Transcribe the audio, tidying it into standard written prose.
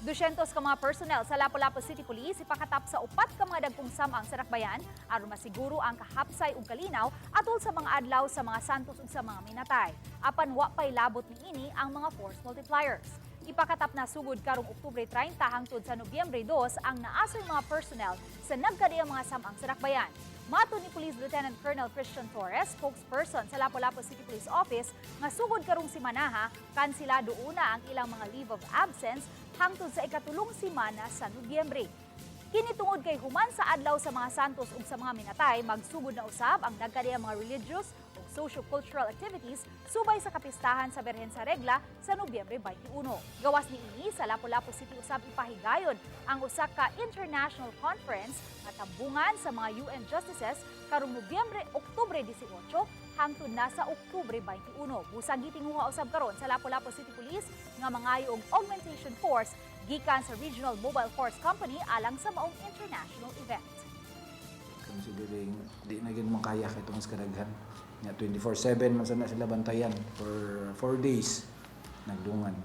200 ka mga personnel sa Lapu-Lapu City Police ipakatap sa upat ka mga dagkong samang sa dakbayan aron masiguro ang kahapsay ug kalinaw atol sa mga adlaw sa mga santos ug sa mga minatay. Apan wa pay labot niini ang mga force multipliers. Ipakatap na sugod karong Oktubre 30 hangtod sa Nobyembre 2 ang naasoy mga personnel sa nagkadiyang mga samang sa dakbayan. Matod ni Police Lieutenant Colonel Christian Torres, spokesperson sa Lapu-Lapu City Police Office, nga sugod karong simanaha, kansilado una ang ilang mga leave of absence hangtod sa ikatulong simana sa Nobyembre. Kini tungod kay human sa adlaw sa mga santos ug sa mga minatay, magsugod na usab ang nagkadiyang mga religious ug socio-cultural activities subay sa kapistahan sa Birhen sa Regla sa Nobyembre 21. Gawas niini, sa Lapu-Lapu City usab ipahigayon ang usa ka international conference nga tambungan sa mga UN justices karong Nobyembre, Oktubre 18 hangtod na sa Oktubre 21. Busag gitinguha usab karon sa Lapu-Lapu City Police nga mangayo og augmentation force gikan sa Regional Mobile Force Company alang sa maong international event. Considering di na gyud makaya kay tungod sa kadaghan. Nga 24/7 man sana sila bantayan for 4 days nagdungan.